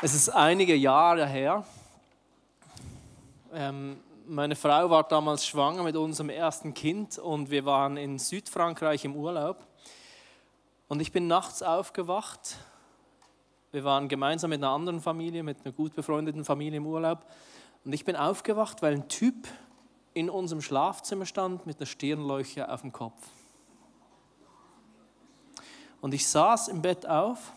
Es ist einige Jahre her. Meine Frau war damals schwanger mit unserem ersten Kind und wir waren in Südfrankreich im Urlaub. Und ich bin nachts aufgewacht. Wir waren gemeinsam mit einer anderen Familie, mit einer gut befreundeten Familie im Urlaub. Und ich bin aufgewacht, weil ein Typ in unserem Schlafzimmer stand mit einer Stirnleuchte auf dem Kopf. Und ich saß im Bett auf.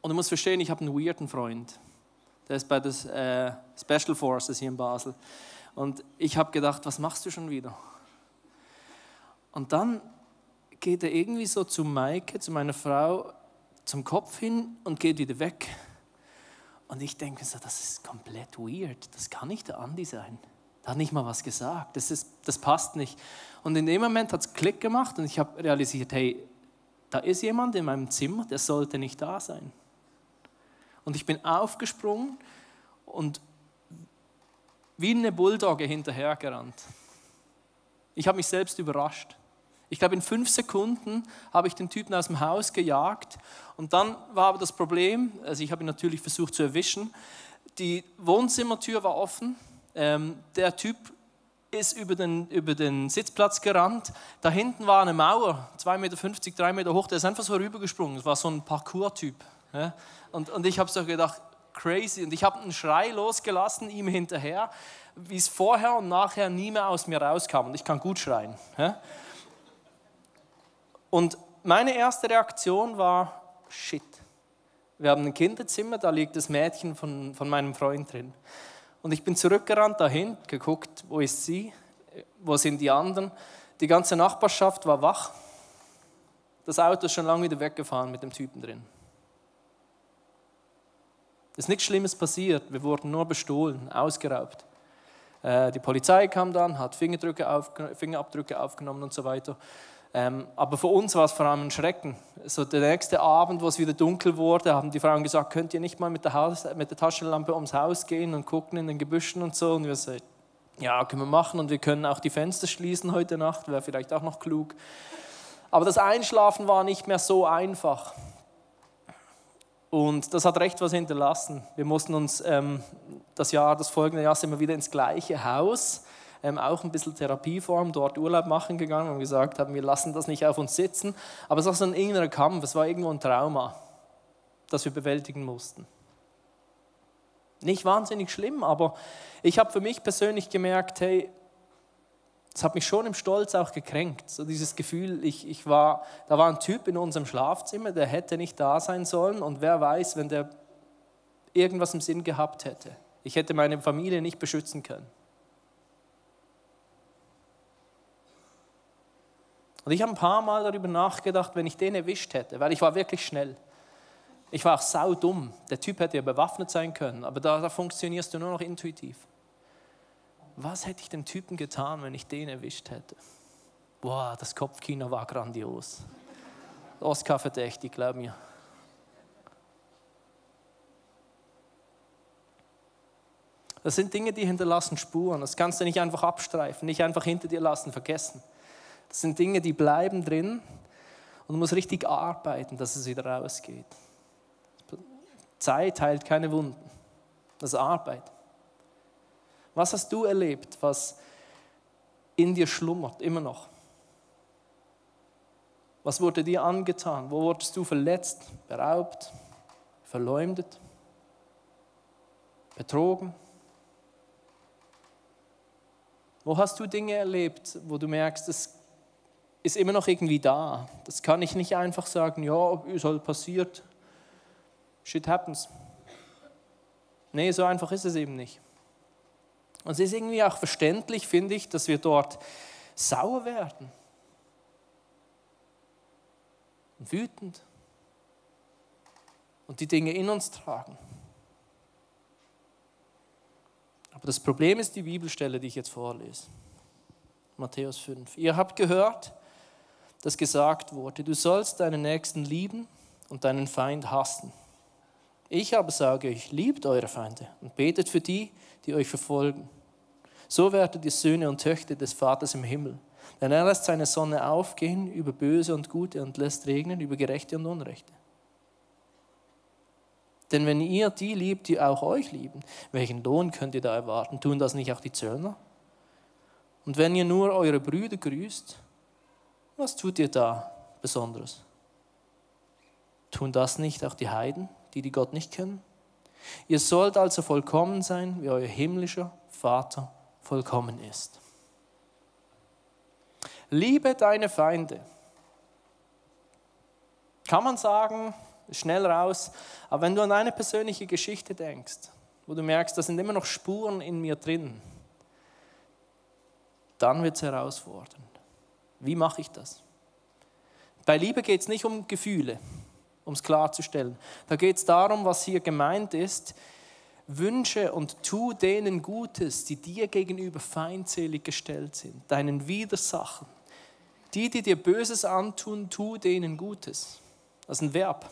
Und du musst verstehen, ich habe einen weirden Freund. Der ist bei den Special Forces hier in Basel. Und ich habe gedacht, was machst du schon wieder? Und dann geht er irgendwie so zu Maike, zu meiner Frau, zum Kopf hin und geht wieder weg. Und ich denke so, das ist komplett weird. Das kann nicht der Andi sein. Der hat nicht mal was gesagt. Das passt nicht. Und in dem Moment hat es Klick gemacht und ich habe realisiert, hey, da ist jemand in meinem Zimmer, der sollte nicht da sein. Und ich bin aufgesprungen und wie eine Bulldogge hinterhergerannt. Ich habe mich selbst überrascht. Ich glaube, in 5 Sekunden habe ich den Typen aus dem Haus gejagt. Und dann war aber das Problem, also ich habe ihn natürlich versucht zu erwischen, die Wohnzimmertür war offen. Der Typ ist über den Sitzplatz gerannt. Da hinten war eine Mauer, 2,50 Meter, 3 Meter hoch. Der ist einfach so rübergesprungen. Das war so ein Parkour-Typ. Ja? Und ich habe so gedacht, crazy. Und ich habe einen Schrei losgelassen, ihm hinterher, wie es vorher und nachher nie mehr aus mir rauskam. Und ich kann gut schreien. Ja? Und meine erste Reaktion war, shit. Wir haben ein Kinderzimmer, da liegt das Mädchen von meinem Freund drin. Und ich bin zurückgerannt dahin, geguckt, wo ist sie, wo sind die anderen. Die ganze Nachbarschaft war wach. Das Auto ist schon lange wieder weggefahren mit dem Typen drin. Es ist nichts Schlimmes passiert, wir wurden nur bestohlen, ausgeraubt. Die Polizei kam dann, hat Fingerabdrücke aufgenommen und so weiter. Aber für uns war es vor allem ein Schrecken. So der nächste Abend, wo es wieder dunkel wurde, haben die Frauen gesagt, könnt ihr nicht mal mit der Taschenlampe ums Haus gehen und gucken in den Gebüschen und so. Und wir sagten, ja, können wir machen und wir können auch die Fenster schließen heute Nacht, wäre vielleicht auch noch klug. Aber das Einschlafen war nicht mehr so einfach. Und das hat recht was hinterlassen. Wir mussten uns das folgende Jahr sind wir wieder ins gleiche Haus, auch ein bisschen Therapieform, dort Urlaub machen gegangen und gesagt haben, wir lassen das nicht auf uns sitzen. Aber es war so ein innerer Kampf, es war irgendwo ein Trauma, das wir bewältigen mussten. Nicht wahnsinnig schlimm, aber ich habe für mich persönlich gemerkt, hey, das hat mich schon im Stolz auch gekränkt. So dieses Gefühl, da war ein Typ in unserem Schlafzimmer, der hätte nicht da sein sollen und wer weiß, wenn der irgendwas im Sinn gehabt hätte. Ich hätte meine Familie nicht beschützen können. Und ich habe ein paar Mal darüber nachgedacht, wenn ich den erwischt hätte, weil ich war wirklich schnell. Ich war auch saudumm. Der Typ hätte ja bewaffnet sein können, aber da funktionierst du nur noch intuitiv. Was hätte ich dem Typen getan, wenn ich den erwischt hätte? Boah, das Kopfkino war grandios. Oscar verdächtig, glaub mir. Das sind Dinge, die hinterlassen Spuren. Das kannst du nicht einfach abstreifen, nicht einfach hinter dir lassen, vergessen. Das sind Dinge, die bleiben drin und du musst richtig arbeiten, dass es wieder rausgeht. Zeit heilt keine Wunden. Das ist Arbeit. Was hast du erlebt, was in dir schlummert, immer noch? Was wurde dir angetan? Wo wurdest du verletzt, beraubt, verleumdet, betrogen? Wo hast du Dinge erlebt, wo du merkst, es ist immer noch irgendwie da? Das kann ich nicht einfach sagen, ja, ist halt passiert. Shit happens. Nee, so einfach ist es eben nicht. Und es ist irgendwie auch verständlich, finde ich, dass wir dort sauer werden und wütend und die Dinge in uns tragen. Aber das Problem ist die Bibelstelle, die ich jetzt vorlese. Matthäus 5. Ihr habt gehört, dass gesagt wurde, du sollst deinen Nächsten lieben und deinen Feind hassen. Ich aber sage euch, liebt eure Feinde und betet für die, die euch verfolgen. So werdet ihr Söhne und Töchter des Vaters im Himmel. Denn er lässt seine Sonne aufgehen über Böse und Gute und lässt regnen über Gerechte und Unrechte. Denn wenn ihr die liebt, die auch euch lieben, welchen Lohn könnt ihr da erwarten? Tun das nicht auch die Zöllner? Und wenn ihr nur eure Brüder grüßt, was tut ihr da Besonderes? Tun das nicht auch die Heiden, die Gott nicht kennen? Ihr sollt also vollkommen sein, wie euer himmlischer Vater vollkommen ist. Liebe deine Feinde. Kann man sagen, schnell raus, aber wenn du an eine persönliche Geschichte denkst, wo du merkst, da sind immer noch Spuren in mir drin, dann wird es herausfordernd. Wie mache ich das? Bei Liebe geht es nicht um Gefühle, um es klarzustellen. Da geht es darum, was hier gemeint ist. Wünsche und tu denen Gutes, die dir gegenüber feindselig gestellt sind, deinen Widersachern. Die dir Böses antun, tu denen Gutes. Das ist ein Verb.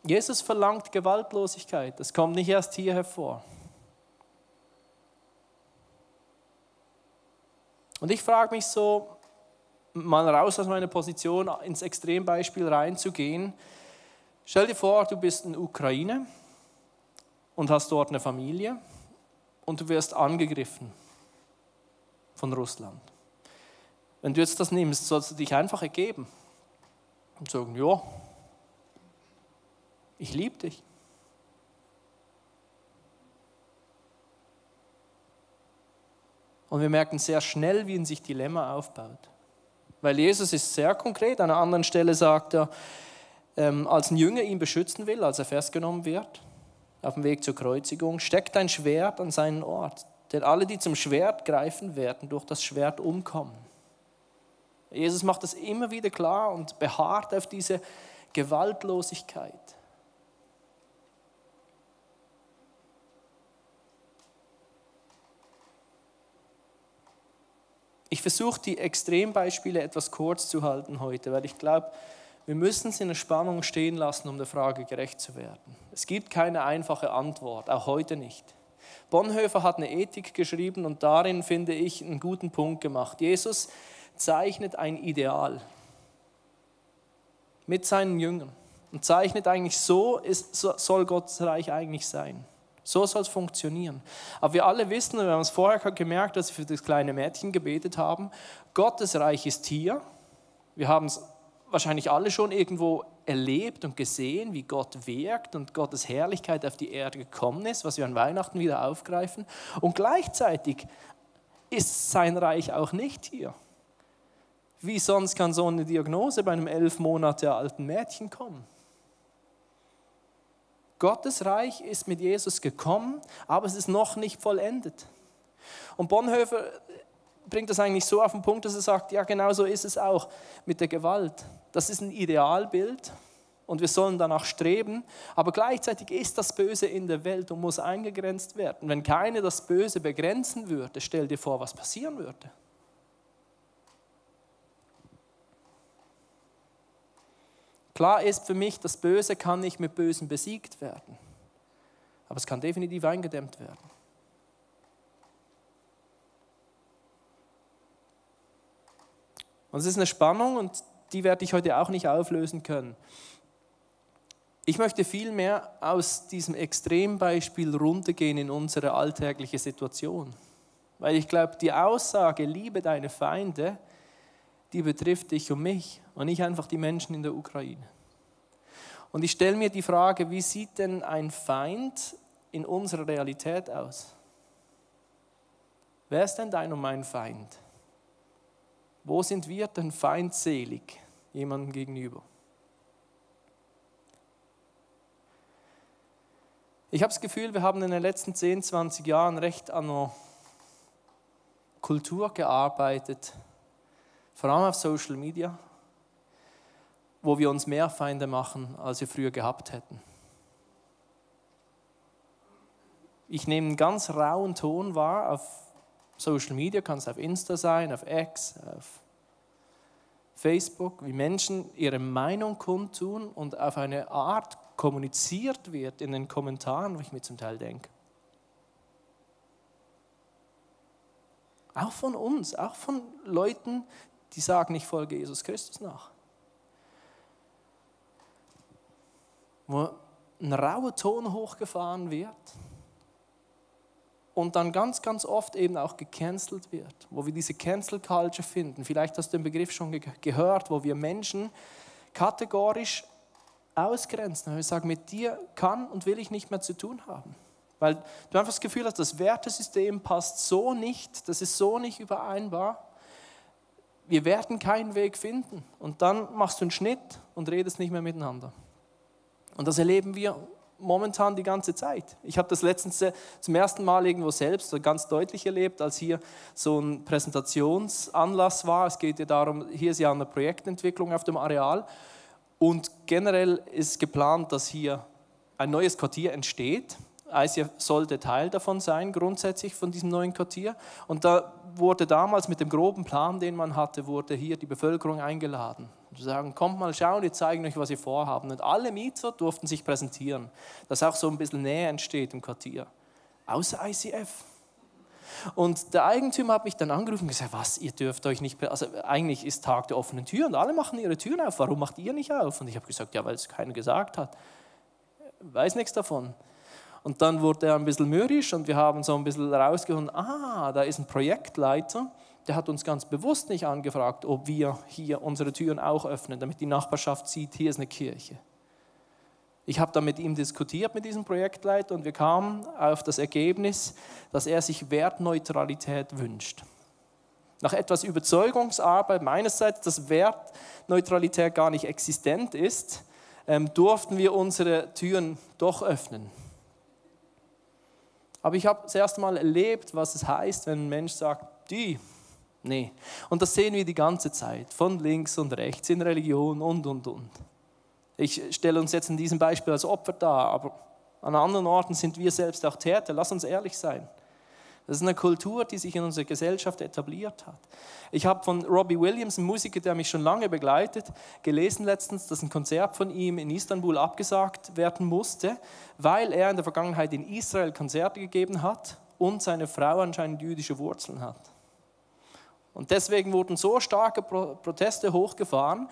Jesus verlangt Gewaltlosigkeit. Das kommt nicht erst hier hervor. Und ich frage mich so, mal raus aus meiner Position, ins Extrembeispiel reinzugehen. Stell dir vor, du bist in Ukraine und hast dort eine Familie und du wirst angegriffen von Russland. Wenn du jetzt das nimmst, sollst du dich einfach ergeben und sagen, ja, ich liebe dich. Und wir merken sehr schnell, wie in sich Dilemma aufbaut. Weil Jesus ist sehr konkret. An einer anderen Stelle sagt er, als ein Jünger ihn beschützen will, als er festgenommen wird, auf dem Weg zur Kreuzigung, steckt ein Schwert an seinen Ort. Denn alle, die zum Schwert greifen werden, durch das Schwert umkommen. Jesus macht das immer wieder klar und beharrt auf diese Gewaltlosigkeit. Ich versuche, die Extrembeispiele etwas kurz zu halten heute, weil ich glaube, wir müssen es in der Spannung stehen lassen, um der Frage gerecht zu werden. Es gibt keine einfache Antwort, auch heute nicht. Bonhoeffer hat eine Ethik geschrieben und darin, finde ich, einen guten Punkt gemacht. Jesus zeichnet ein Ideal mit seinen Jüngern und zeichnet eigentlich so soll Gottes Reich eigentlich sein. So soll es funktionieren. Aber wir alle wissen, und wir haben es vorher gemerkt, dass wir für das kleine Mädchen gebetet haben, Gottes Reich ist hier. Wir haben es wahrscheinlich alle schon irgendwo erlebt und gesehen, wie Gott wirkt und Gottes Herrlichkeit auf die Erde gekommen ist, was wir an Weihnachten wieder aufgreifen. Und gleichzeitig ist sein Reich auch nicht hier. Wie sonst kann so eine Diagnose bei einem 11 Monate alten Mädchen kommen? Gottes Reich ist mit Jesus gekommen, aber es ist noch nicht vollendet. Und Bonhoeffer bringt das eigentlich so auf den Punkt, dass er sagt, ja, genau so ist es auch mit der Gewalt. Das ist ein Idealbild und wir sollen danach streben, aber gleichzeitig ist das Böse in der Welt und muss eingegrenzt werden. Wenn keiner das Böse begrenzen würde, stell dir vor, was passieren würde. Klar ist für mich, das Böse kann nicht mit Bösen besiegt werden, aber es kann definitiv eingedämmt werden. Und es ist eine Spannung und die werde ich heute auch nicht auflösen können. Ich möchte vielmehr aus diesem Extrembeispiel runtergehen in unsere alltägliche Situation. Weil ich glaube, die Aussage, liebe deine Feinde, die betrifft dich und mich und nicht einfach die Menschen in der Ukraine. Und ich stelle mir die Frage, wie sieht denn ein Feind in unserer Realität aus? Wer ist denn dein und mein Feind? Wo sind wir denn feindselig jemandem gegenüber? Ich habe das Gefühl, wir haben in den letzten 10, 20 Jahren recht an einer Kultur gearbeitet, vor allem auf Social Media, wo wir uns mehr Feinde machen, als wir früher gehabt hätten. Ich nehme einen ganz rauen Ton wahr auf Social Media, kann es auf Insta sein, auf X, auf Facebook, wie Menschen ihre Meinung kundtun und auf eine Art kommuniziert wird in den Kommentaren, wo ich mir zum Teil denke. Auch von uns, auch von Leuten, die sagen, ich folge Jesus Christus nach. wo ein rauer Ton hochgefahren wird und dann ganz, ganz oft eben auch gecancelt wird, wo wir diese Cancel Culture finden. Vielleicht hast du den Begriff schon gehört, wo wir Menschen kategorisch ausgrenzen. Wir sagen, mit dir kann und will ich nicht mehr zu tun haben. Weil du einfach das Gefühl hast, das Wertesystem passt so nicht, das ist so nicht übereinbar. Wir werden keinen Weg finden. Und dann machst du einen Schnitt und redest nicht mehr miteinander. Und das erleben wir momentan die ganze Zeit. Ich habe das letztens zum ersten Mal irgendwo selbst ganz deutlich erlebt, als hier so ein Präsentationsanlass war. Es geht ja darum, hier ist ja eine Projektentwicklung auf dem Areal. Und generell ist geplant, dass hier ein neues Quartier entsteht. ICF sollte Teil davon sein, grundsätzlich von diesem neuen Quartier. Und da wurde damals mit dem groben Plan, den man hatte, wurde hier die Bevölkerung eingeladen. Und sagen, kommt mal schauen, wir zeigen euch, was wir vorhaben. Und alle Mieter durften sich präsentieren, dass auch so ein bisschen Nähe entsteht im Quartier. Außer ICF. Und der Eigentümer hat mich dann angerufen und gesagt, was, ihr dürft euch nicht, also eigentlich ist Tag der offenen Tür und alle machen ihre Türen auf, warum macht ihr nicht auf? Und ich habe gesagt, ja, weil es keiner gesagt hat. Weiß nichts davon. Und dann wurde er ein bisschen mürrisch und wir haben so ein bisschen rausgefunden, da ist ein Projektleiter, der hat uns ganz bewusst nicht angefragt, ob wir hier unsere Türen auch öffnen, damit die Nachbarschaft sieht, hier ist eine Kirche. Ich habe dann mit ihm diskutiert, mit diesem Projektleiter, und wir kamen auf das Ergebnis, dass er sich Wertneutralität wünscht. Nach etwas Überzeugungsarbeit meinerseits, dass Wertneutralität gar nicht existent ist, durften wir unsere Türen doch öffnen. Aber ich habe das erste Mal erlebt, was es heißt, wenn ein Mensch sagt, nee. Und das sehen wir die ganze Zeit, von links und rechts, in Religion und. Ich stelle uns jetzt in diesem Beispiel als Opfer dar, aber an anderen Orten sind wir selbst auch Täter. Lass uns ehrlich sein. Das ist eine Kultur, die sich in unserer Gesellschaft etabliert hat. Ich habe von Robbie Williams, einem Musiker, der mich schon lange begleitet, gelesen letztens, dass ein Konzert von ihm in Istanbul abgesagt werden musste, weil er in der Vergangenheit in Israel Konzerte gegeben hat und seine Frau anscheinend jüdische Wurzeln hat. Und deswegen wurden so starke Proteste hochgefahren,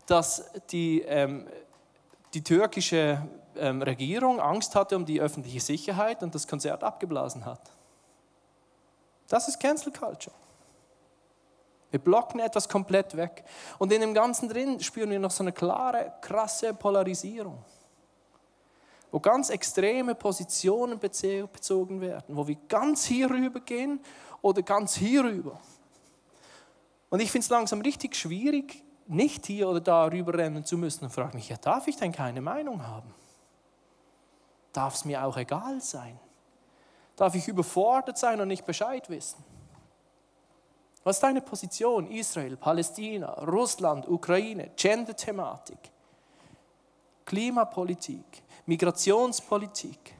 dass die türkische Regierung Angst hatte um die öffentliche Sicherheit und das Konzert abgeblasen hat. Das ist Cancel Culture. Wir blocken etwas komplett weg. Und in dem Ganzen drin spüren wir noch so eine klare, krasse Polarisierung, wo ganz extreme Positionen bezogen werden, wo wir ganz hier rüber gehen oder ganz hier rüber. Und ich finde es langsam richtig schwierig, nicht hier oder da rüber rennen zu müssen, und frage mich, ja, darf ich denn keine Meinung haben? Darf es mir auch egal sein? Darf ich überfordert sein und nicht Bescheid wissen? Was ist deine Position? Israel, Palästina, Russland, Ukraine, Gender-Thematik, Klimapolitik, Migrationspolitik,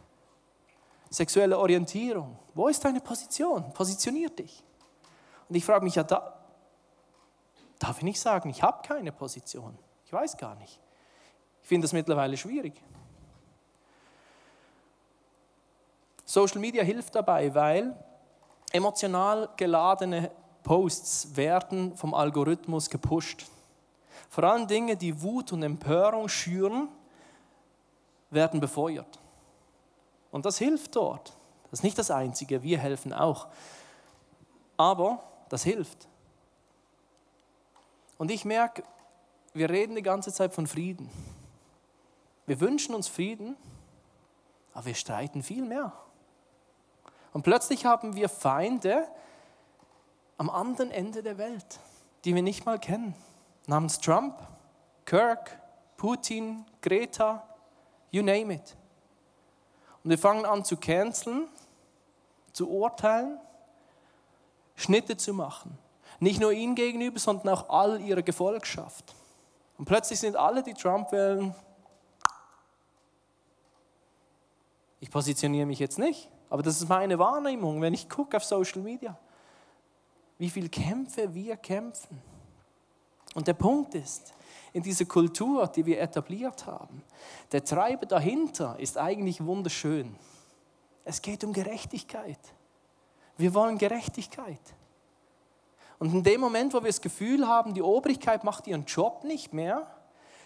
sexuelle Orientierung. Wo ist deine Position? Positionier dich. Und ich frage mich, ja, darf ich nicht sagen, ich habe keine Position. Ich weiß gar nicht. Ich finde das mittlerweile schwierig. Social Media hilft dabei, weil emotional geladene Posts werden vom Algorithmus gepusht. Vor allem Dinge, die Wut und Empörung schüren, werden befeuert. Und das hilft dort. Das ist nicht das Einzige, wir helfen auch. Aber das hilft. Und ich merke, wir reden die ganze Zeit von Frieden. Wir wünschen uns Frieden, aber wir streiten viel mehr. Und plötzlich haben wir Feinde am anderen Ende der Welt, die wir nicht mal kennen. Namens Trump, Kirk, Putin, Greta, you name it. Und wir fangen an zu canceln, zu urteilen, Schnitte zu machen. Nicht nur ihnen gegenüber, sondern auch all ihrer Gefolgschaft. Und plötzlich sind alle, die Trump wählen, ich positioniere mich jetzt nicht, aber das ist meine Wahrnehmung, wenn ich gucke auf Social Media, wie viele Kämpfe wir kämpfen. Und der Punkt ist, in dieser Kultur, die wir etabliert haben, der Treiber dahinter ist eigentlich wunderschön. Es geht um Gerechtigkeit. Wir wollen Gerechtigkeit. Und in dem Moment, wo wir das Gefühl haben, die Obrigkeit macht ihren Job nicht mehr,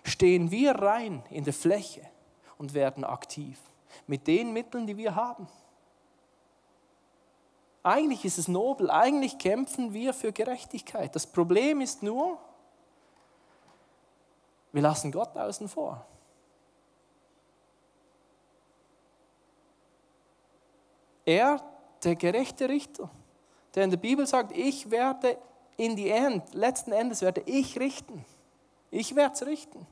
stehen wir rein in der Fläche und werden aktiv. Mit den Mitteln, die wir haben. Eigentlich ist es nobel, eigentlich kämpfen wir für Gerechtigkeit. Das Problem ist nur, wir lassen Gott außen vor. Er, der gerechte Richter, der in der Bibel sagt, ich werde letzten Endes werde ich richten. Ich werde es richten.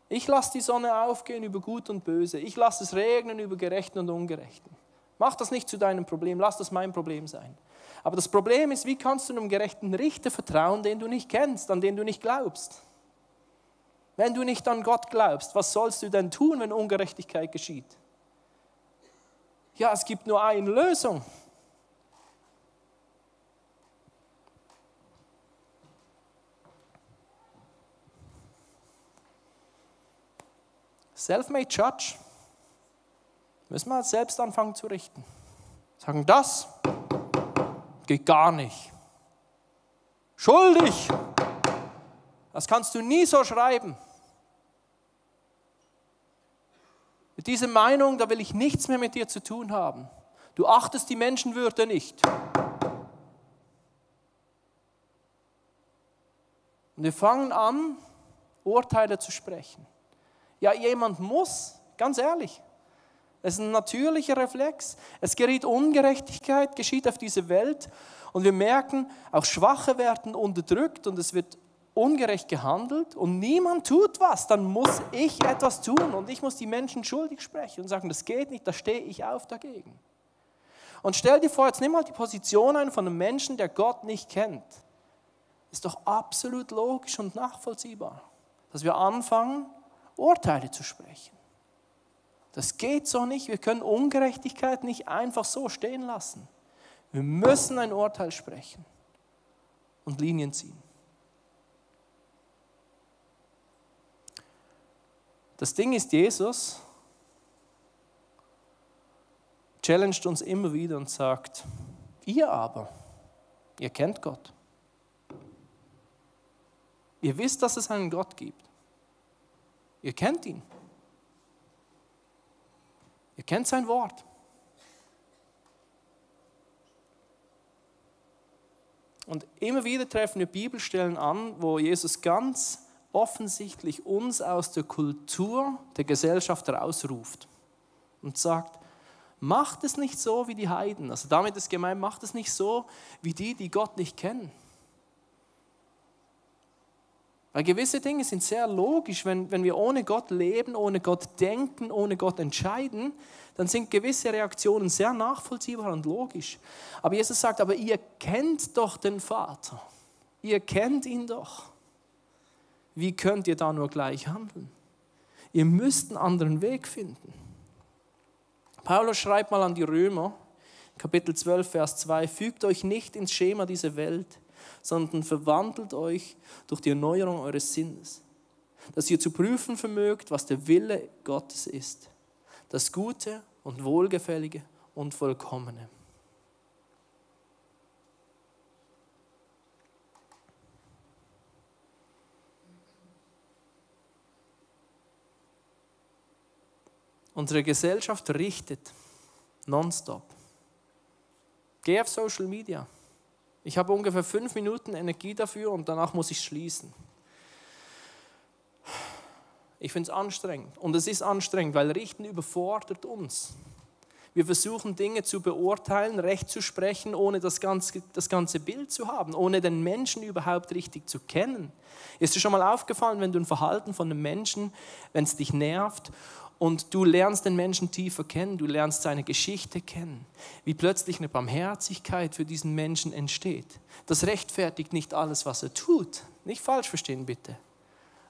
Ich lasse die Sonne aufgehen über Gut und Böse. Ich lasse es regnen über Gerechten und Ungerechten. Mach das nicht zu deinem Problem, lass das mein Problem sein. Aber das Problem ist, wie kannst du einem gerechten Richter vertrauen, den du nicht kennst, an den du nicht glaubst? Wenn du nicht an Gott glaubst, was sollst du denn tun, wenn Ungerechtigkeit geschieht? Ja, es gibt nur eine Lösung. Self-made judge. Müssen wir selbst anfangen zu richten. Sagen, das geht gar nicht. Schuldig. Das kannst du nie so schreiben. Mit dieser Meinung, da will ich nichts mehr mit dir zu tun haben. Du achtest die Menschenwürde nicht. Und wir fangen an, Urteile zu sprechen. Ja, jemand muss, ganz ehrlich, es ist ein natürlicher Reflex. Es gerät Ungerechtigkeit, geschieht auf dieser Welt und wir merken, auch Schwache werden unterdrückt und es wird ungerecht gehandelt und niemand tut was. Dann muss ich etwas tun und ich muss die Menschen schuldig sprechen und sagen, das geht nicht, da stehe ich auf dagegen. Und stell dir vor, jetzt nimm mal die Position ein von einem Menschen, der Gott nicht kennt. Ist doch absolut logisch und nachvollziehbar, dass wir anfangen, Urteile zu sprechen. Das geht so nicht. Wir können Ungerechtigkeit nicht einfach so stehen lassen. Wir müssen ein Urteil sprechen und Linien ziehen. Das Ding ist, Jesus challenged uns immer wieder und sagt, ihr aber, ihr kennt Gott. Ihr wisst, dass es einen Gott gibt. Ihr kennt ihn. Ihr kennt sein Wort. Und immer wieder treffen wir Bibelstellen an, wo Jesus ganz offensichtlich uns aus der Kultur der Gesellschaft rausruft und sagt, macht es nicht so wie die Heiden. Also damit ist gemeint, macht es nicht so wie die Gott nicht kennen. Weil gewisse Dinge sind sehr logisch, wenn wir ohne Gott leben, ohne Gott denken, ohne Gott entscheiden, dann sind gewisse Reaktionen sehr nachvollziehbar und logisch. Aber Jesus sagt, aber ihr kennt doch den Vater, ihr kennt ihn doch. Wie könnt ihr da nur gleich handeln? Ihr müsst einen anderen Weg finden. Paulus schreibt mal an die Römer, Kapitel 12, Vers 2, fügt euch nicht ins Schema dieser Welt, sondern verwandelt euch durch die Erneuerung eures Sinnes, dass ihr zu prüfen vermögt, was der Wille Gottes ist, das Gute und Wohlgefällige und Vollkommene. Unsere Gesellschaft richtet nonstop. Geh auf Social Media. Ich habe ungefähr 5 Minuten Energie dafür und danach muss ich schließen. Ich finde es anstrengend. Und es ist anstrengend, weil Richten überfordert uns. Wir versuchen Dinge zu beurteilen, Recht zu sprechen, ohne das ganze Bild zu haben, ohne den Menschen überhaupt richtig zu kennen. Ist dir schon mal aufgefallen, wenn du ein Verhalten von einem Menschen, wenn es dich nervt und du lernst den Menschen tiefer kennen, du lernst seine Geschichte kennen, wie plötzlich eine Barmherzigkeit für diesen Menschen entsteht. Das rechtfertigt nicht alles, was er tut. Nicht falsch verstehen, bitte.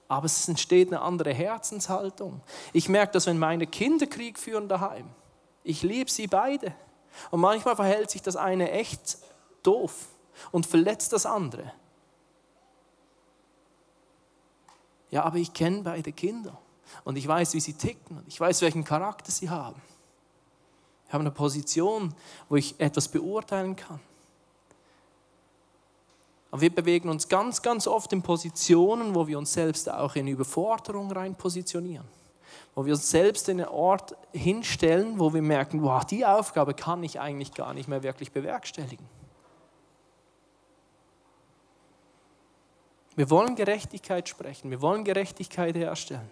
Aber es entsteht eine andere Herzenshaltung. Ich merke das, wenn meine Kinder Krieg führen daheim. Ich liebe sie beide. Und manchmal verhält sich das eine echt doof und verletzt das andere. Ja, aber ich kenne beide Kinder. Und ich weiß, wie sie ticken. Und ich weiß, welchen Charakter sie haben. Ich habe eine Position, wo ich etwas beurteilen kann. Aber wir bewegen uns ganz, ganz oft in Positionen, wo wir uns selbst auch in Überforderung rein positionieren. Wo wir uns selbst in einen Ort hinstellen, wo wir merken, wow, die Aufgabe kann ich eigentlich gar nicht mehr wirklich bewerkstelligen. Wir wollen Gerechtigkeit sprechen, wir wollen Gerechtigkeit herstellen.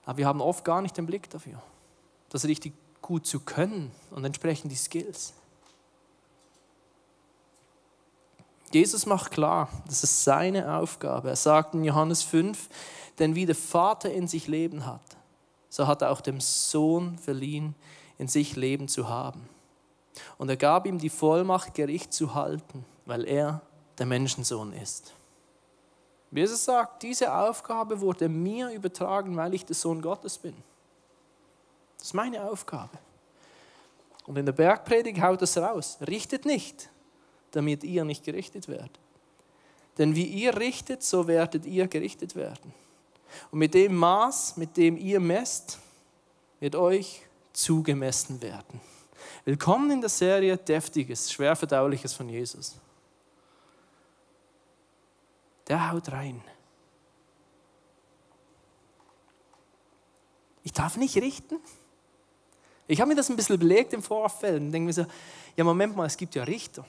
Aber wir haben oft gar nicht den Blick dafür, das richtig gut zu können und entsprechend die Skills. Jesus macht klar, das ist seine Aufgabe. Er sagt in Johannes 5, denn wie der Vater in sich Leben hat, so hat er auch dem Sohn verliehen, in sich Leben zu haben. Und er gab ihm die Vollmacht, Gericht zu halten, weil er der Menschensohn ist. Jesus sagt, diese Aufgabe wurde mir übertragen, weil ich der Sohn Gottes bin. Das ist meine Aufgabe. Und in der Bergpredigt haut es raus, richtet nicht, damit ihr nicht gerichtet werdet. Denn wie ihr richtet, so werdet ihr gerichtet werden. Und mit dem Maß, mit dem ihr messt, wird euch zugemessen werden. Willkommen in der Serie Deftiges, Schwerverdauliches von Jesus. Der haut rein. Ich darf nicht richten. Ich habe mir das ein bisschen belegt im Vorfeld und denke mir so, ja Moment mal, es gibt ja Richter.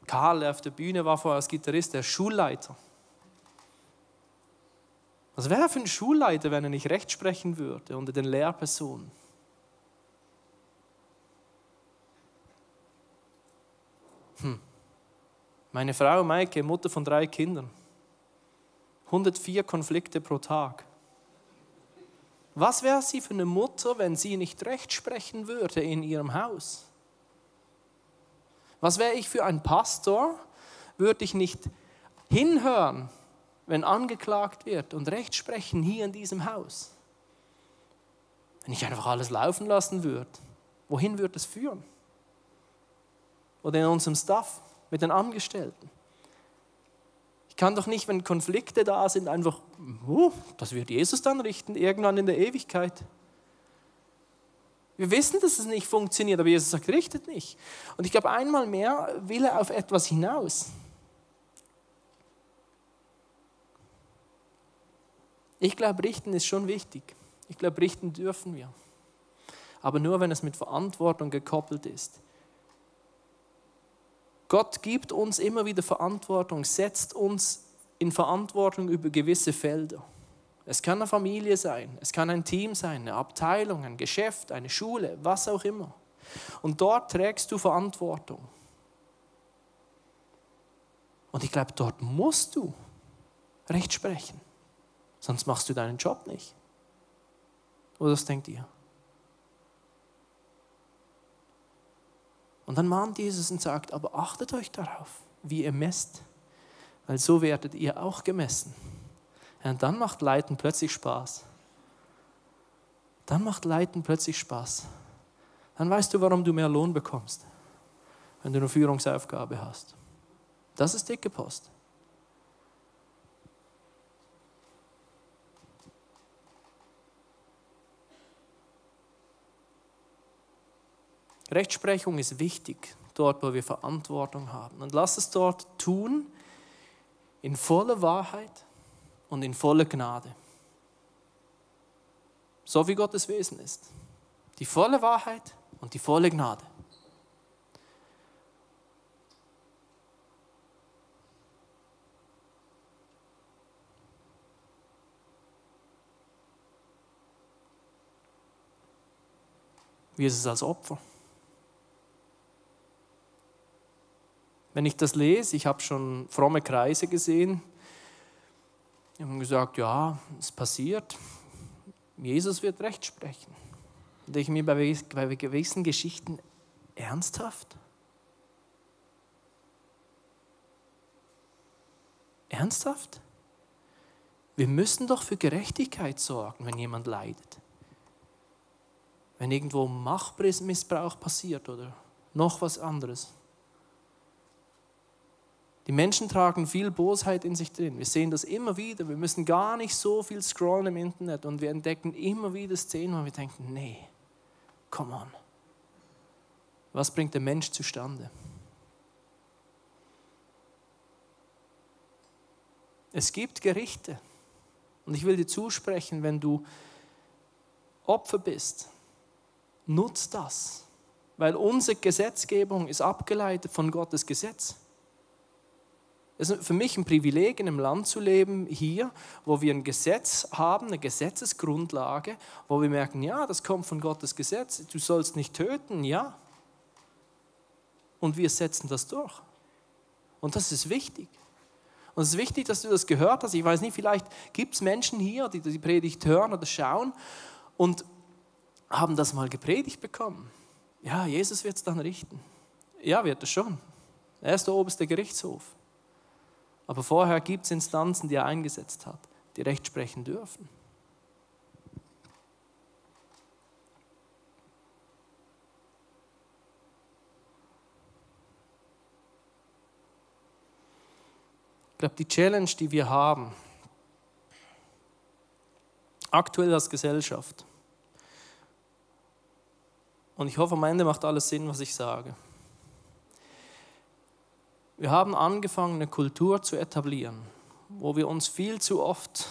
Karl, der auf der Bühne war vorher als Gitarrist, der Schulleiter. Was wäre er für ein Schulleiter, wenn er nicht Recht sprechen würde unter den Lehrpersonen? Meine Frau Maike, Mutter von 3 Kindern. 104 Konflikte pro Tag. Was wäre sie für eine Mutter, wenn sie nicht Recht sprechen würde in ihrem Haus? Was wäre ich für ein Pastor, würde ich nicht hinhören, wenn angeklagt wird und Recht sprechen hier in diesem Haus? Wenn ich einfach alles laufen lassen würde, wohin würde es führen? Oder in unserem Staff, mit den Angestellten. Ich kann doch nicht, wenn Konflikte da sind, einfach, das wird Jesus dann richten, irgendwann in der Ewigkeit. Wir wissen, dass es nicht funktioniert, aber Jesus sagt, richtet nicht. Und ich glaube, einmal mehr will er auf etwas hinaus. Ich glaube, richten ist schon wichtig. Ich glaube, richten dürfen wir. Aber nur, wenn es mit Verantwortung gekoppelt ist. Gott gibt uns immer wieder Verantwortung, setzt uns in Verantwortung über gewisse Felder. Es kann eine Familie sein, es kann ein Team sein, eine Abteilung, ein Geschäft, eine Schule, was auch immer. Und dort trägst du Verantwortung. Und ich glaube, dort musst du Recht sprechen, sonst machst du deinen Job nicht. Oder was denkt ihr? Und dann mahnt Jesus und sagt, aber achtet euch darauf, wie ihr messt, weil so werdet ihr auch gemessen. Ja, und dann macht Leiten plötzlich Spaß. Dann macht Leiten plötzlich Spaß. Dann weißt du, warum du mehr Lohn bekommst, wenn du eine Führungsaufgabe hast. Das ist dicke Post. Rechtsprechung ist wichtig, dort, wo wir Verantwortung haben. Und lass es dort tun, in voller Wahrheit und in voller Gnade. So wie Gottes Wesen ist. Die volle Wahrheit und die volle Gnade. Wie ist es als Opfer? Wenn ich das lese, ich habe schon fromme Kreise gesehen, die haben gesagt, ja, es passiert, Jesus wird Recht sprechen. Und ich mir bei gewissen Geschichten ernsthaft? Ernsthaft? Wir müssen doch für Gerechtigkeit sorgen, wenn jemand leidet. Wenn irgendwo Machtmissbrauch passiert oder noch was anderes. Die Menschen tragen viel Bosheit in sich drin. Wir sehen das immer wieder. Wir müssen gar nicht so viel scrollen im Internet und wir entdecken immer wieder Szenen, wo wir denken, nee, come on. Was bringt der Mensch zustande? Es gibt Gerichte. Und ich will dir zusprechen, wenn du Opfer bist, nutz das. Weil unsere Gesetzgebung ist abgeleitet von Gottes Gesetz. Es ist für mich ein Privileg, in einem Land zu leben, hier, wo wir ein Gesetz haben, eine Gesetzesgrundlage, wo wir merken, ja, das kommt von Gottes Gesetz, du sollst nicht töten, ja. Und wir setzen das durch. Und das ist wichtig. Und es ist wichtig, dass du das gehört hast. Ich weiß nicht, vielleicht gibt es Menschen hier, die die Predigt hören oder schauen und haben das mal gepredigt bekommen. Ja, Jesus wird es dann richten. Ja, wird es schon. Er ist der oberste Gerichtshof. Aber vorher gibt es Instanzen, die er eingesetzt hat, die Recht sprechen dürfen. Ich glaube, die Challenge, die wir haben, aktuell als Gesellschaft, und ich hoffe, am Ende macht alles Sinn, was ich sage. Wir haben angefangen, eine Kultur zu etablieren, wo wir uns viel zu oft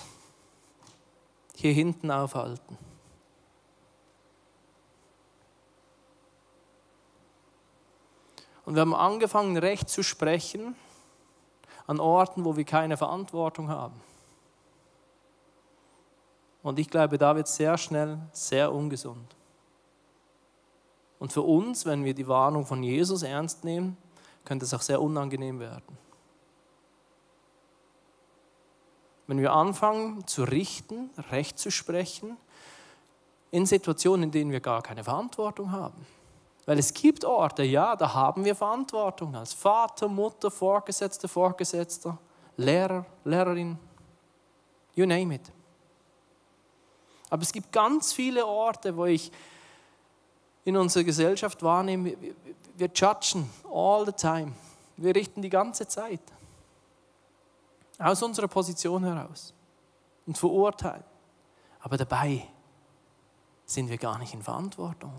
hier hinten aufhalten. Und wir haben angefangen, Recht zu sprechen an Orten, wo wir keine Verantwortung haben. Und ich glaube, da wird es sehr schnell sehr ungesund. Und für uns, wenn wir die Warnung von Jesus ernst nehmen, könnte es auch sehr unangenehm werden. Wenn wir anfangen zu richten, Recht zu sprechen, in Situationen, in denen wir gar keine Verantwortung haben. Weil es gibt Orte, ja, da haben wir Verantwortung als Vater, Mutter, Vorgesetzter, Lehrer, Lehrerin, you name it. Aber es gibt ganz viele Orte, wo ich in unserer Gesellschaft wahrnehme, wir judgen all the time. Wir richten die ganze Zeit. Aus unserer Position heraus. Und verurteilen. Aber dabei sind wir gar nicht in Verantwortung.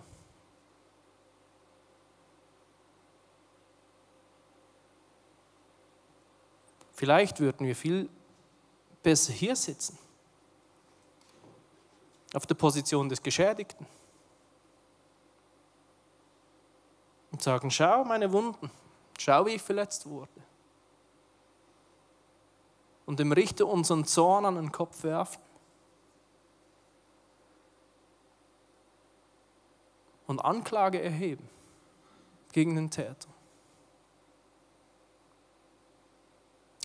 Vielleicht würden wir viel besser hier sitzen. Auf der Position des Geschädigten. Und sagen, schau meine Wunden, schau wie ich verletzt wurde. Und dem Richter unseren Zorn an den Kopf werfen. Und Anklage erheben gegen den Täter.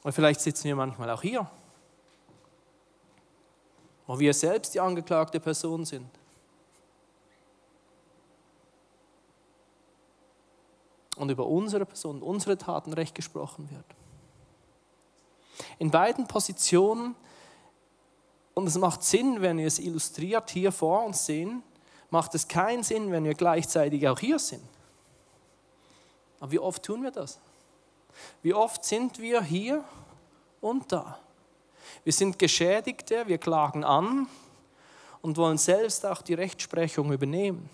Und vielleicht sitzen wir manchmal auch hier, wo wir selbst die angeklagte Person sind. Und über unsere Person, unsere Taten Recht gesprochen wird. In beiden Positionen, und es macht Sinn, wenn wir es illustriert hier vor uns sehen, macht es keinen Sinn, wenn wir gleichzeitig auch hier sind. Aber wie oft tun wir das? Wie oft sind wir hier und da? Wir sind Geschädigte, wir klagen an und wollen selbst auch die Rechtsprechung übernehmen.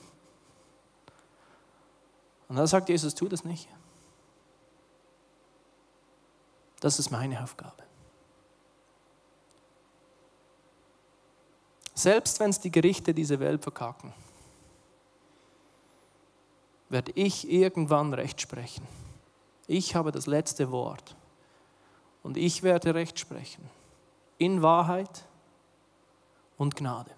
Und da sagt Jesus, tu das nicht. Das ist meine Aufgabe. Selbst wenn es die Gerichte dieser Welt verkacken, werde ich irgendwann Recht sprechen. Ich habe das letzte Wort. Und ich werde Recht sprechen. In Wahrheit und Gnade.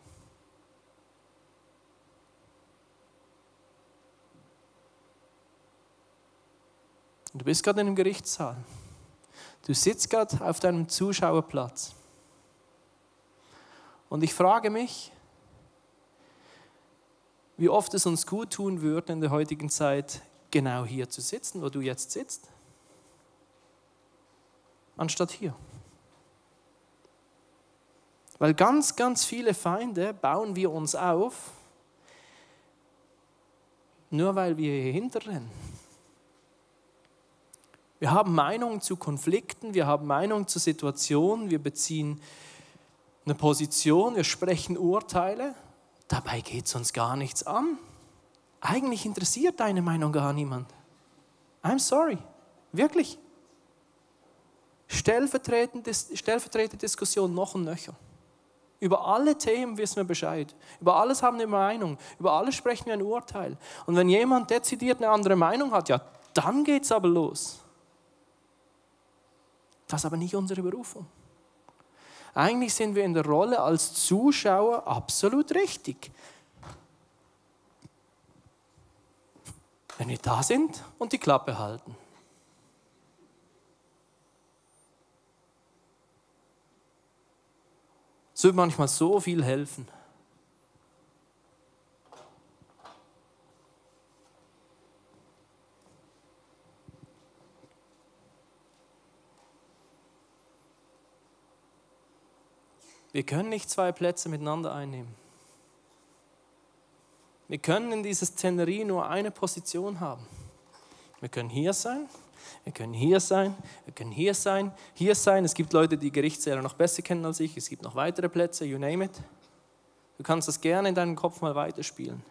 Du bist gerade in einem Gerichtssaal. Du sitzt gerade auf deinem Zuschauerplatz. Und ich frage mich, wie oft es uns gut tun würde, in der heutigen Zeit genau hier zu sitzen, wo du jetzt sitzt, anstatt hier. Weil ganz, ganz viele Feinde bauen wir uns auf, nur weil wir hier hinterrennen. Wir haben Meinungen zu Konflikten, wir haben Meinungen zu Situationen, wir beziehen eine Position, wir sprechen Urteile. Dabei geht es uns gar nichts an. Eigentlich interessiert deine Meinung gar niemand. I'm sorry, wirklich. stellvertretende Diskussion noch und nöcher. Über alle Themen wissen wir Bescheid. Über alles haben wir eine Meinung. Über alles sprechen wir ein Urteil. Und wenn jemand dezidiert eine andere Meinung hat, ja, dann geht es aber los. Das ist aber nicht unsere Berufung. Eigentlich sind wir in der Rolle als Zuschauer absolut richtig. Wenn wir da sind und die Klappe halten. Es würde manchmal so viel helfen. Wir können nicht 2 Plätze miteinander einnehmen. Wir können in dieser Szenerie nur eine Position haben. Wir können hier sein, wir können hier sein, wir können hier sein, hier sein. Es gibt Leute, die Gerichtssäle noch besser kennen als ich. Es gibt noch weitere Plätze, you name it. Du kannst das gerne in deinem Kopf mal weiterspielen.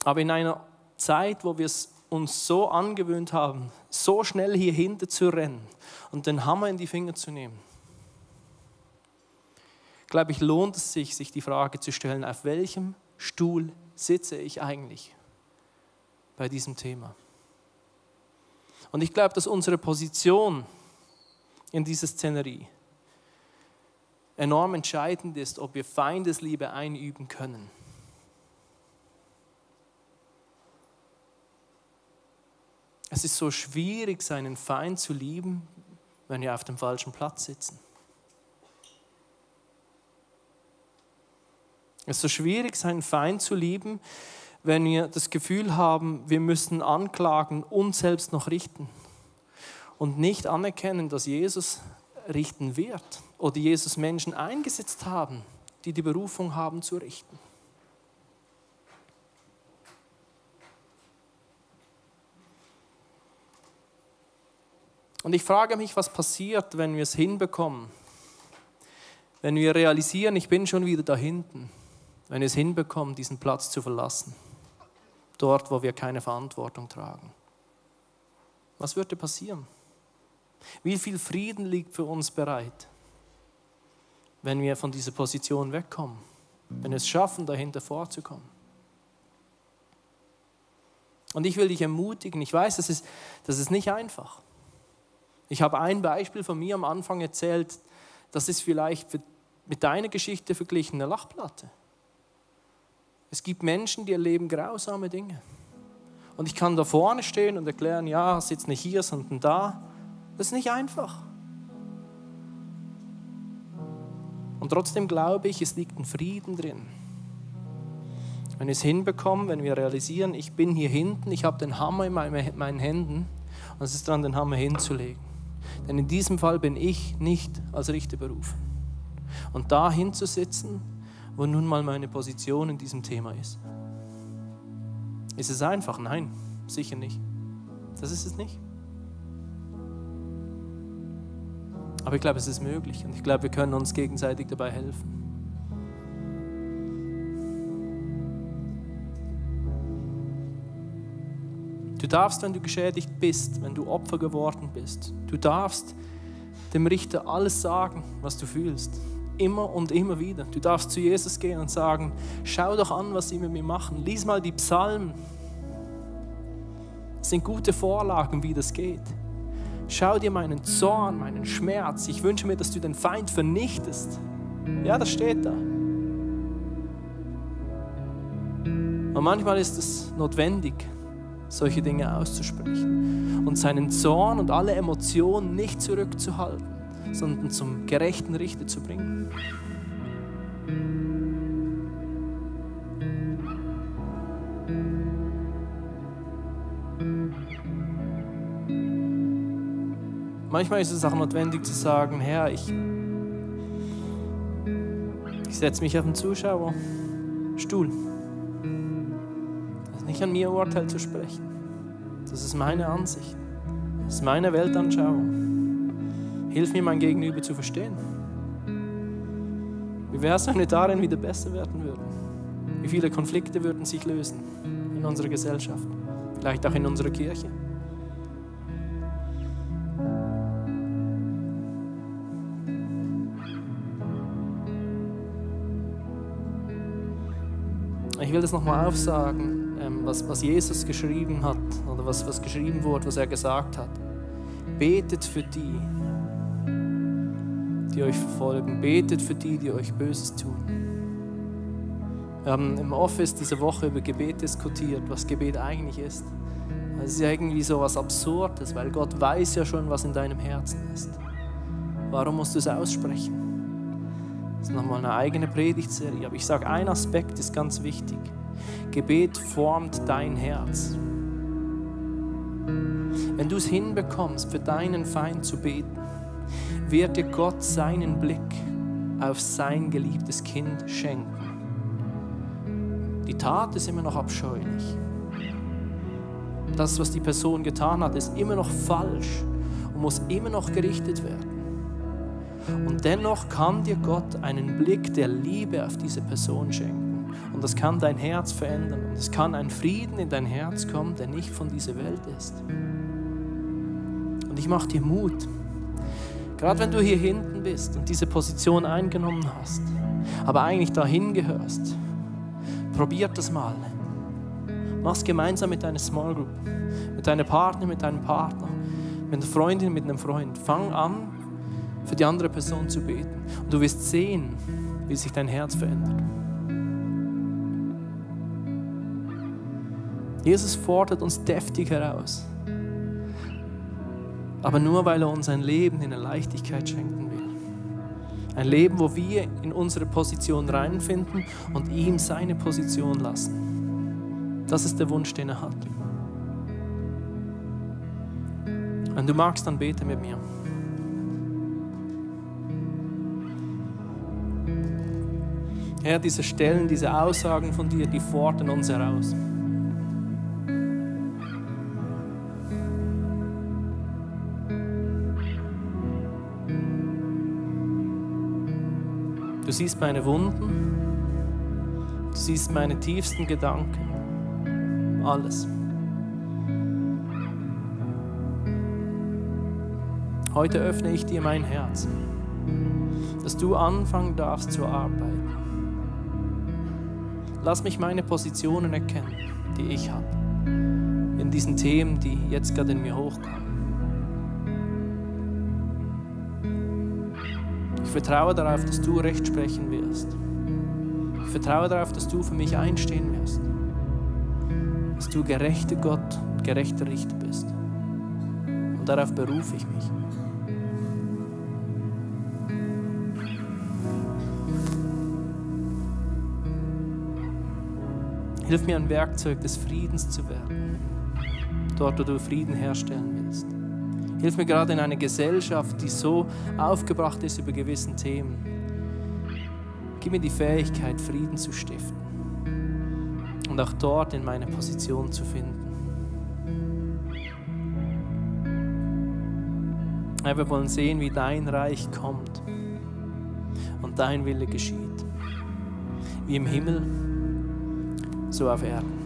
Aber in einer Zeit, wo wir es uns so angewöhnt haben, so schnell hier hinten zu rennen und den Hammer in die Finger zu nehmen, glaube ich, lohnt es sich die Frage zu stellen, auf welchem Stuhl sitze ich eigentlich bei diesem Thema? Und ich glaube, dass unsere Position in dieser Szenerie enorm entscheidend ist, ob wir Feindesliebe einüben können. Es ist so schwierig, seinen Feind zu lieben, wenn wir auf dem falschen Platz sitzen. Es ist so schwierig, seinen Feind zu lieben, wenn wir das Gefühl haben, wir müssen anklagen und selbst noch richten. Und nicht anerkennen, dass Jesus richten wird oder Jesus Menschen eingesetzt haben, die die Berufung haben zu richten. Und ich frage mich, was passiert, wenn wir es hinbekommen, wenn wir realisieren, ich bin schon wieder da hinten, wenn wir es hinbekommen, diesen Platz zu verlassen, dort, wo wir keine Verantwortung tragen. Was würde passieren? Wie viel Frieden liegt für uns bereit, wenn wir von dieser Position wegkommen, wenn wir es schaffen, dahinter vorzukommen? Und ich will dich ermutigen, ich weiß, das ist nicht einfach. Ich habe ein Beispiel von mir am Anfang erzählt, das ist vielleicht mit deiner Geschichte verglichen eine Lachplatte. Es gibt Menschen, die erleben grausame Dinge. Und ich kann da vorne stehen und erklären, ja, sitzt nicht hier, sondern da. Das ist nicht einfach. Und trotzdem glaube ich, es liegt ein Frieden drin. Wenn wir es hinbekommen, wenn wir realisieren, ich bin hier hinten, ich habe den Hammer in meinen Händen und es ist dran, den Hammer hinzulegen. Denn in diesem Fall bin ich nicht als Richter berufen. Und da hinzusitzen, wo nun mal meine Position in diesem Thema ist. Ist es einfach? Nein, sicher nicht. Das ist es nicht. Aber ich glaube, es ist möglich und ich glaube, wir können uns gegenseitig dabei helfen. Du darfst, wenn du geschädigt bist, wenn du Opfer geworden bist, du darfst dem Richter alles sagen, was du fühlst. Immer und immer wieder. Du darfst zu Jesus gehen und sagen, schau doch an, was sie mit mir machen. Lies mal die Psalmen. Das sind gute Vorlagen, wie das geht. Schau dir meinen Zorn, meinen Schmerz. Ich wünsche mir, dass du den Feind vernichtest. Ja, das steht da. Und manchmal ist es notwendig, solche Dinge auszusprechen und seinen Zorn und alle Emotionen nicht zurückzuhalten, sondern zum gerechten Richter zu bringen. Manchmal ist es auch notwendig zu sagen, Herr, ich setze mich auf den Zuschauerstuhl. Das ist nicht an mir, Urteil zu sprechen. Das ist meine Ansicht. Das ist meine Weltanschauung. Hilf mir, mein Gegenüber zu verstehen. Wie wäre es, wenn wir darin wieder besser werden würden? Wie viele Konflikte würden sich lösen in unserer Gesellschaft? Vielleicht auch in unserer Kirche? Ich will das nochmal aufsagen, was Jesus geschrieben hat oder was geschrieben wurde, was er gesagt hat. Betet für die euch verfolgen. Betet für die euch Böses tun. Wir haben im Office diese Woche über Gebet diskutiert, was Gebet eigentlich ist. Es ist ja irgendwie so was Absurdes, weil Gott weiß ja schon, was in deinem Herzen ist. Warum musst du es aussprechen? Das ist nochmal eine eigene Predigtserie. Aber ich sage, ein Aspekt ist ganz wichtig. Gebet formt dein Herz. Wenn du es hinbekommst, für deinen Feind zu beten, wird dir Gott seinen Blick auf sein geliebtes Kind schenken. Die Tat ist immer noch abscheulich. Das, was die Person getan hat, ist immer noch falsch und muss immer noch gerichtet werden. Und dennoch kann dir Gott einen Blick der Liebe auf diese Person schenken. Und das kann dein Herz verändern. Und es kann ein Frieden in dein Herz kommen, der nicht von dieser Welt ist. Und ich mache dir Mut. Gerade wenn du hier hinten bist und diese Position eingenommen hast, aber eigentlich dahin gehörst, probiert das mal. Mach es gemeinsam mit deiner Small Group, mit deiner Partnerin, mit deinem Partner, mit einer Freundin, mit einem Freund. Fang an, für die andere Person zu beten. Und du wirst sehen, wie sich dein Herz verändert. Jesus fordert uns deftig heraus. Aber nur, weil er uns ein Leben in der Leichtigkeit schenken will. Ein Leben, wo wir in unsere Position reinfinden und ihm seine Position lassen. Das ist der Wunsch, den er hat. Wenn du magst, dann bete mit mir. Herr, diese Stellen, diese Aussagen von dir, die fordern uns heraus. Du siehst meine Wunden, du siehst meine tiefsten Gedanken, alles. Heute öffne ich dir mein Herz, dass du anfangen darfst zu arbeiten. Lass mich meine Positionen erkennen, die ich habe, in diesen Themen, die jetzt gerade in mir hochkommen. Ich vertraue darauf, dass du Recht sprechen wirst. Ich vertraue darauf, dass du für mich einstehen wirst. Dass du gerechter Gott und gerechter Richter bist. Und darauf berufe ich mich. Hilf mir, ein Werkzeug des Friedens zu werden. Dort, wo du Frieden herstellen willst. Hilf mir gerade in einer Gesellschaft, die so aufgebracht ist über gewisse Themen. Gib mir die Fähigkeit, Frieden zu stiften und auch dort in meine Position zu finden. Herr, wir wollen sehen, wie dein Reich kommt und dein Wille geschieht. Wie im Himmel, so auf Erden.